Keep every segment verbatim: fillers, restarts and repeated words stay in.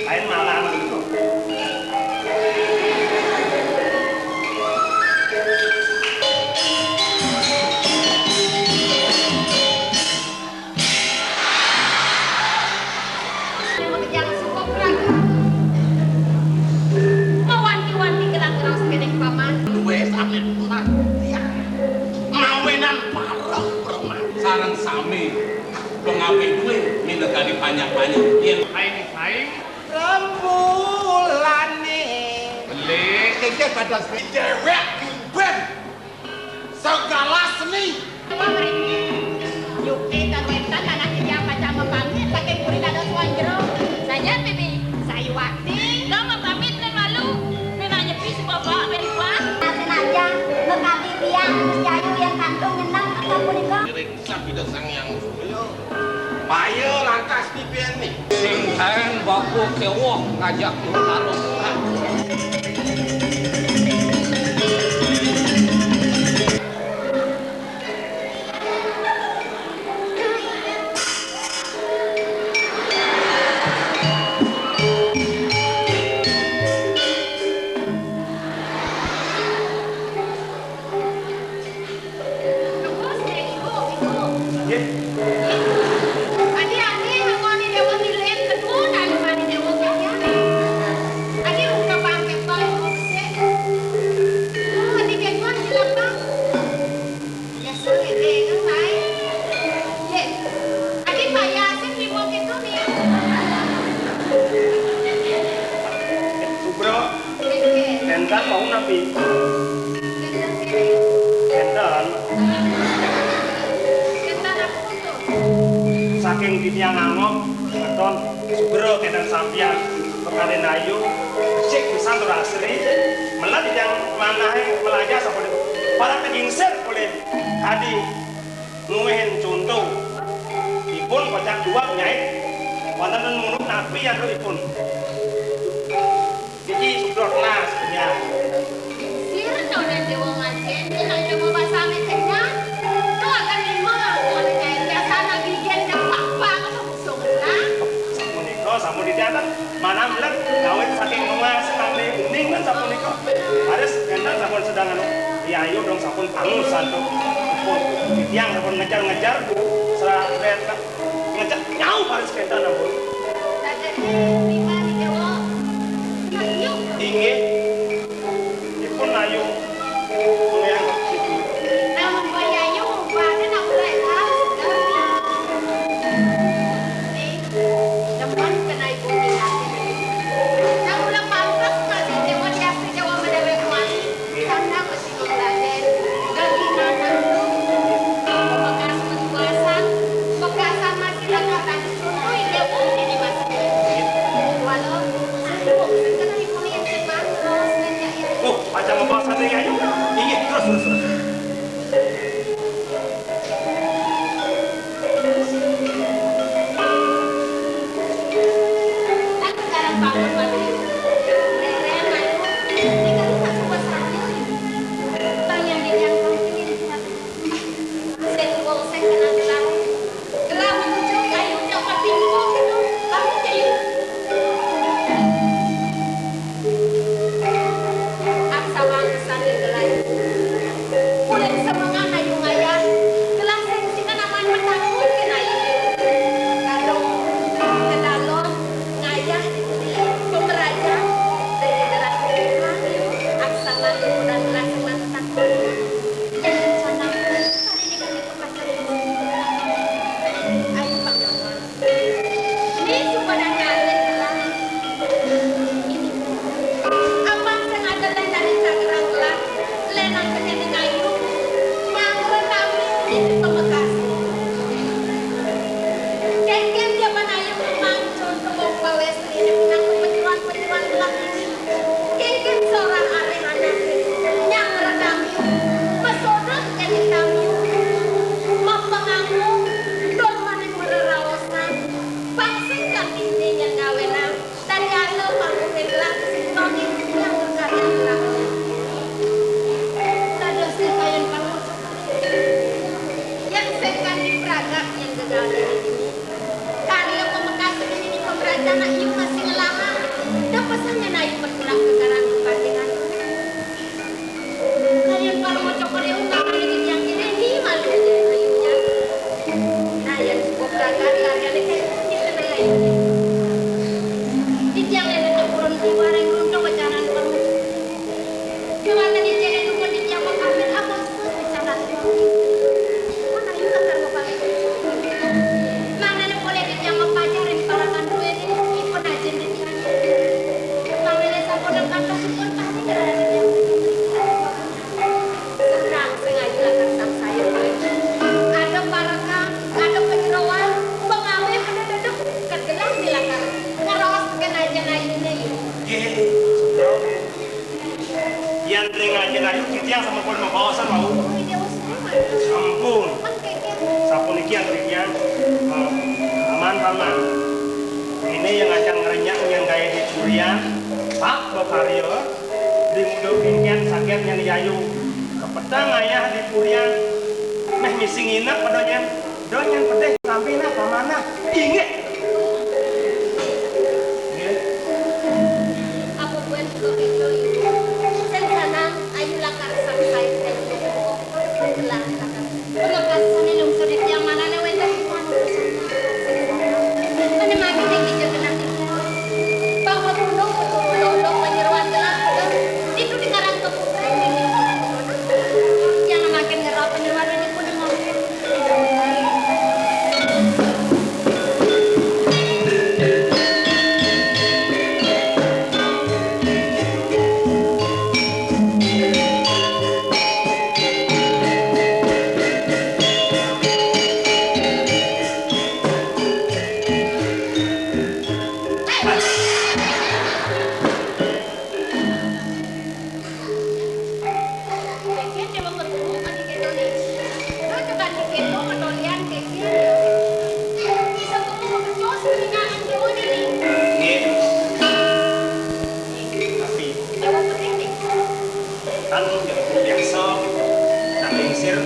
Lain malah gitu. Jangan suka peraga. Mawanti-wanti gerak-gerak sekedek paman. Duwe sakit paman. Ya. Mawinan parah preman. Sareng sami pengape duwe minegani panjak-panjak. Yen aing saing rembulane. Beli. Keke kados dewek ben segala seni. Apa mriki? Yukti tan wénten anak titiang pacang mapamit saking puri dados wong jero. Sajan, Bibi. Sayuwakti. Kula mapamit ning malu. Ning nyepi si Bapak ben kuat. Senajan mekadi tiyang Gusti Ayu yen kantun nyeneng kata punika. Ngiring Sabda Sang Hyang Surya. Payo lantas dipeni. Sing kaen bapa kewok ngajak karo. Nggih. Adi, adi, ngangoni dewa milen kedun, adi mani dewa kaya. Adi, ungkap angkat bae, mau besek. Oh, adi, kejuan di lapang. Biasa, ede, kan, bae. Ye. Adi, payah, sih, di bawah itu, nih. Subro. Enten mau napi? Enten. Saking titiang angok, ngeton, subro kenten sampian, pekaren ayu, becik pisan tur asri, melet titiang manahe melajah sapunika. Para tegingsir oleh adi nguwihin conto. Ipun kocak dua nyait, wonten munuk napi antuk ipun. Niki subrot las, ya. Sirna udah dewa ngajen, dia nang dewa basane kenyang. Tuh akan lima, tuh ada kayak biasa, nabi gen, dan papa, kamu busung, nah. Sapunika, sampun dicatat. Manah melet, kawit saking nuas, kang uning kan sapunika. Harus, enten sampun sedang anu, ya ayo dong sampun pangus, santuk. Pun, tiang sampun ngejar-ngejar, Bu. Serah, Ngecek nyau paris kenten ampun. Dadane lima nih, Dewa. Nah, yuk. Inggih. Ipun ayu. Mengayang kok situ. Nah, membayayu, badan aku lah, ah, segar nih. Nih, demen kena ibu tinggal. Nah, udah pantes masih Dewa, diasri Dewa, menewek wangi. Karena Raden, daging anak lu bekas pentuasan, bekasan masih datang tadi contoh ini pun ini masih. Walau sanggup, sekarang ibu yang cepat, terus kerja ya. Oh, aja ngebahas aja ya, yuk. Iya, terus, terus, terus. Aku sekarang bangun, Pak. Rere, Madu, ini kan rumah semua saya. Bang yang di yang kau pilih, Pak. Saya tuh mau saya kenal gelar. Gelar menuju kayu dapat bingung gitu. Kamu kayu. Aksa bangsa di gelar. Boleh semangat ayu. Ring Aji Rayu, titiang sampun mabaosan wau. Ampun. Sapuniki antuk titiang, eh, Paman, Paman. Ini yang ngajak ngrenyah yang gaé di purian, Pak Bakarya, di muda bingkian saget nyan Yayu. Kepetang ayah di purian, meh misi nginep pada nyan. Dong yang pedih sampai nah, pamanah. Inggih. Inggih. Apa buat suka pintu ibu? Sing sana, ayu lakar sangsai dan ibu. Telah lakar. Terima kasih sana lungsur di tiang mana na wénten. Mana mati yang kita kenal kita. Bang Pemulung, Pemulung, Pemulung, Penyeruan telah. Itu di Karang Keputra ini. Yang makin ngerap penyeruan ini pun. Kéto Déwa Pertiwi, adi kéto né. Nah, tekan kéto matolian kéto. Bisa ngomong becos kelingaan Déwa né. Nggih. Tapi Déwa Pertiwi. Kan biasa, tak lingsir.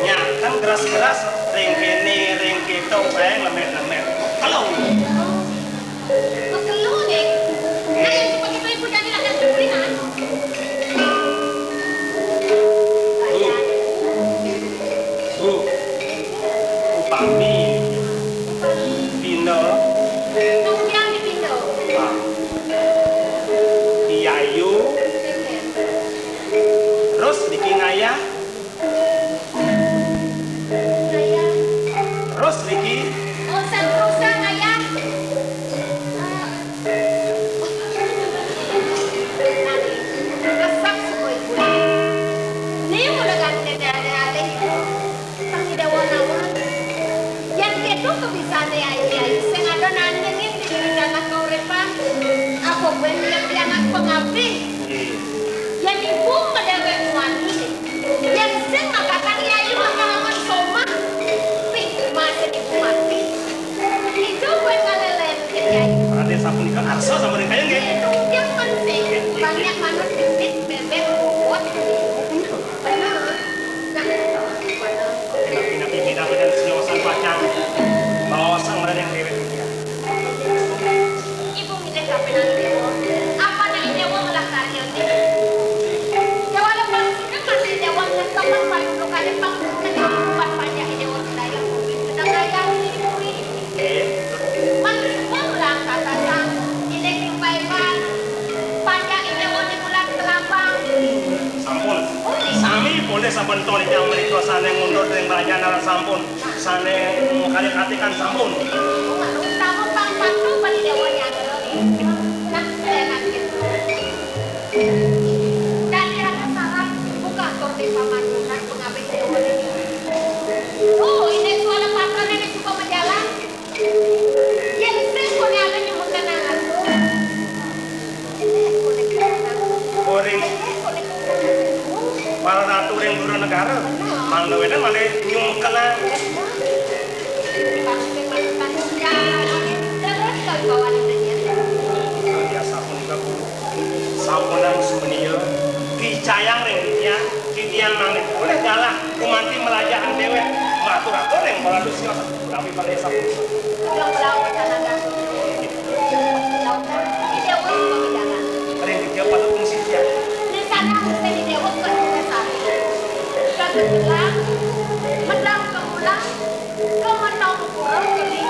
Nyakan keras-keras, ring kéné, ring kéto, baé lemet-lemet. Halo. Pekelu, Dik. Ayo, cepat kita ibu jadi akan pimpinan. Bu. Bu. Upami. Pinda. Tunggal di pinda. Ah. Yayu. Terus bikin ayah. Terus niki. Urusan-urusan, Ayah. Nani, resep suku ibu. Ni mula ganti alih-alih. Tang Ida Wanawan. Yan kéto kebisané, Ayah, sing ada nandingin di rencana kauripan. Apa buin dia anak pengabdi? Nggih. Yan ibu medéwék muani. Yén sing makatan Yayu bakal aman somah. Pih, masa ibu mati. Ijo buin ngalélén Yayu. Raden sapunika arsa sampun kaya nggih. Yang penting banyak manut bibit bébék bobot. Bener. Nah, bener. Enak-enak ini dapat dan senyosan pacang. Bawa sang Raden déwék. Ibu milih kapining Déwa. Apa nang Déwa ngelah karyané? Déwa lepas, kan masih Déwa ngetokon paling lukané pang, kan Déwa kuat pajak Déwa sedaya. Sedang daya ini puri. Man Déwa ngelah kata sang, ini kumpai pan. Pajak Déwa di bulan kelabang. Sampun. Sami polih saben tolih yang menika sané ngundur ring rajan aran sampun. Sané makarya katikan sampun. Utama pang patuh bagi Déwa Nyadra. Nah, enak gitu. Dadi ada salah buka atur di pamanunan pengabih Déwa ini. Oh, ini suara patrone ini cukup menjalan. Yén sing koné ada nyumekenang atur. Koné koné koné. Koring. Koné koné koné. Para ratu ring dura negara. Mangda wénten malih nyumekenang. Biasa punika, Bu. Sampunang sumenia, picayang ring titiang, titiang mangkin polih galah gumanti mlajahan déwék. Matur atur ring para ratu sios, utawi para sapunika. Ulang-ulang pertanagan. Lautang, di Déwa pamidangan. Ring titiang patut fungsi titiang. Di sana mesti di Déwa bukan kita sari. Kan menjelang, menjelang ke pulang, ke menau pura ke di,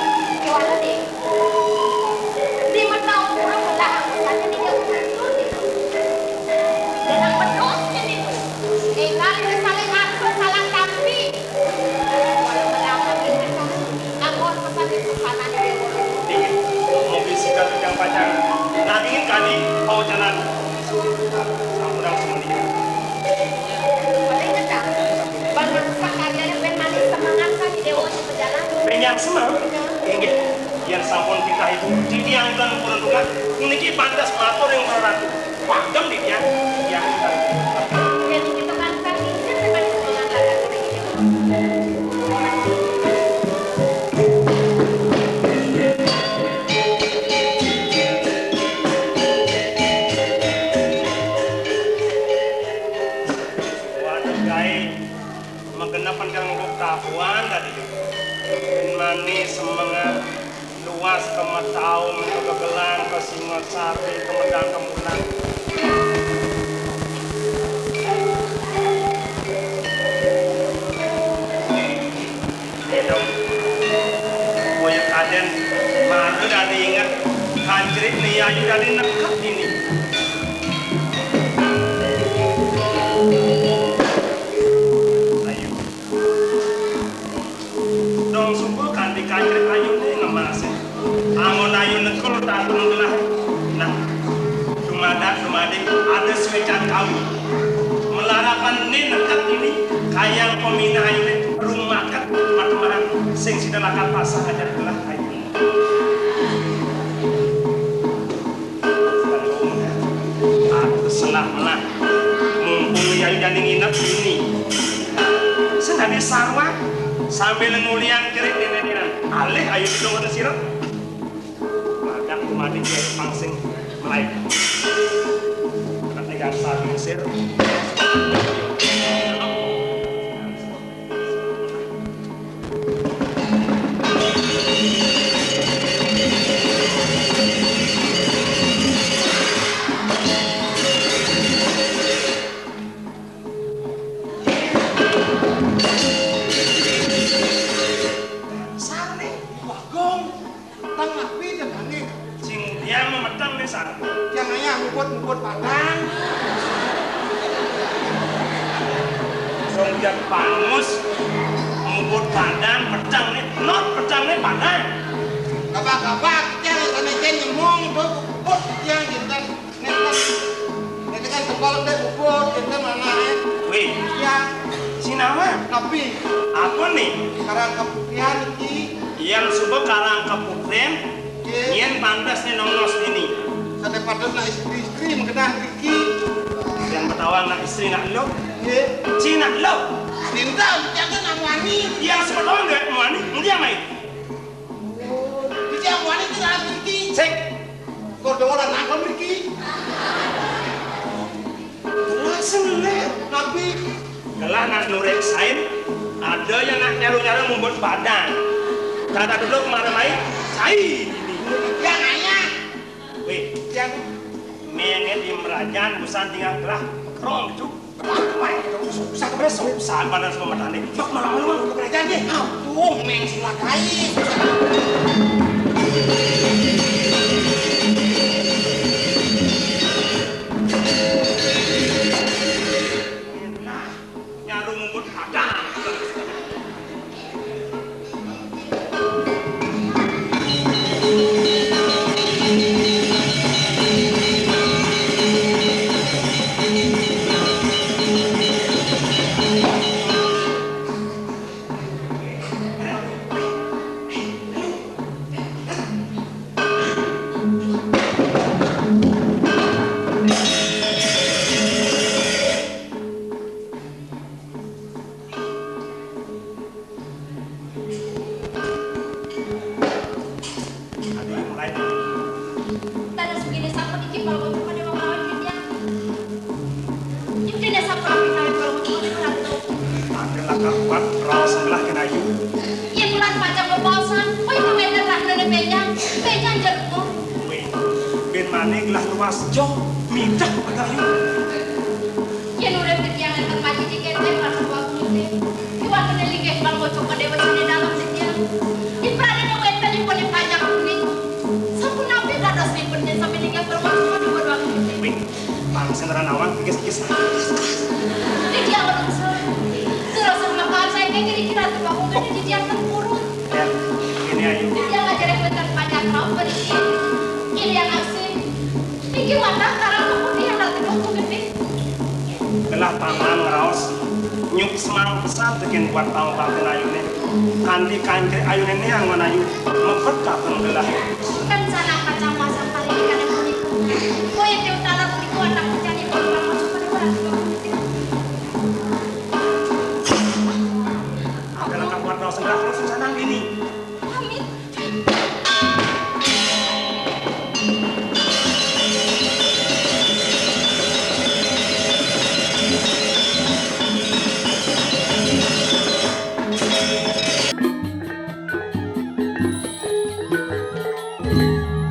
ke mana di? Di menau pura belah, misalnya di Déwa itu di. Dan yang bedosnya di. Tinggal di saling atur, salah kampi. Walau belah, tapi mereka, aku pesan di pesanan di Déwa. Nggih, mobil sikal yang pacang. Nanging kali, pawacanan. Sampunang sumending. Paling kencang. Bangun sakarya yang manis semangat kan di Déwa. Penyang semeng? Inggih. Yen sampun titah ibu, titiang ten purun tukang, niki pantes matur ring para ratu. Antem di dia, dia. Jadi kita kan kan ini kan tempat semangat lagi. Waduh, gaé. Magenep kan kang ngubuk tabuhan tadi. Manis semenga luas ke Metaung, ke Gegelang, ke Singosari, ke Medang, ke Mulang. Iya dong. Boya kadén malu dari inget kancrit ni ayu dari nekep ini. Ayu. Dong suku kanti kancrit ayuné ngemasé. Angon ayu nekul tanpa gelah. Nah, dumadak dumadi ada suécan kawin. Melarapan né nekep ini kayang peminah ayuné rumaket matemahan sing sida lakar pasang aja gelah ayu. Aku senah menah. Mumpung yayu jani nginep ini. Sing dadi sarwa sambil nguliang cerik nenenan. Alih ayu itu ngoten sira. Madak dumadi pangsing melayu. Nek ning sir. Sarné, Bagong, teng napi jenengé? Sing dia memeteng nih, Sar. Yang ayah ngubut-ngubut padang. Song dia pangus, ngubut padang, pedang nih, not pedang nih padang. Gabak-gabak, yang sana jen nyemong, ngubut, ngubut, yang jinten. Nénten, nénten kan tebel dek bubur, nénten mana, ya? Wih. Ya. Sinawa? Tapi. Apa nih? Karang keputrian iki. Yang suba karang keputrian, nggih, yen pantes nih nongnos ini. Sadé padahal nak istri-istri mengkedah iki. Yang bertawang nak istri nak lo. Nggih. Ci nak lo. Dinten, jangan nak muani. Yang sebetulnya nggak muani, ngendi amai? Iki amuane iki dalam mriki. Sik. Kok dhewe ora nangkon mriki? Jelas lek nabi. Gelah nak nureksain, ada yang nak nyaru-nyaru mumbut badan. Kata dulu kemana main? Sai. Yang nanya. Weh, yang mengen di merajan busan tinggal gelah kerong gitu. Wah, susah keberes, susah badan semua matane. Mak malam-malam ke kerajaan deh. Aduh, meng silakai. Nah, nyaru mumbut ada. Aduh, mulai. Tanda sugine sampun iki, Pak Guru, pada mawon, ya. Iki dene sampun pinawet, Pak Guru, pada ratu. Angger lakar kuat, raos sebelah kena ayu. Yen kulan pacang bebaosan, kowe itu wenten rahnane benjang, benjang jerukmu. Kowe, ben maning lah luas, jok, midah pada ayu. Yen urip titiang enten majidike, enten marang wakune. Iwakune linggih pangocok dewa sine dalem titiang. Ipranine wenten ipun ing pajak bumi. Sapunapi dadosipun yen sami linggih pangocok dewa wakune. Wih, pangsen ora nawang, pikis-pikis. Titiang lungsur. Terus makan saya kira-kira tuh aku kan titiang tempurun. Ya, ini ayu. Titiang aja wenten pajak rauh berisi. Ini yang asing. Iki wadah karang keputihan ratu gedhe. Gelah paman ngraos nyuk semang pesan tekin buat pangobatan ayune. Kanthi kancrik ayune niang menayu mebet kaping gelah. Kan sanak kacang masang paling ikan yang punika. Kowe diutara punika anak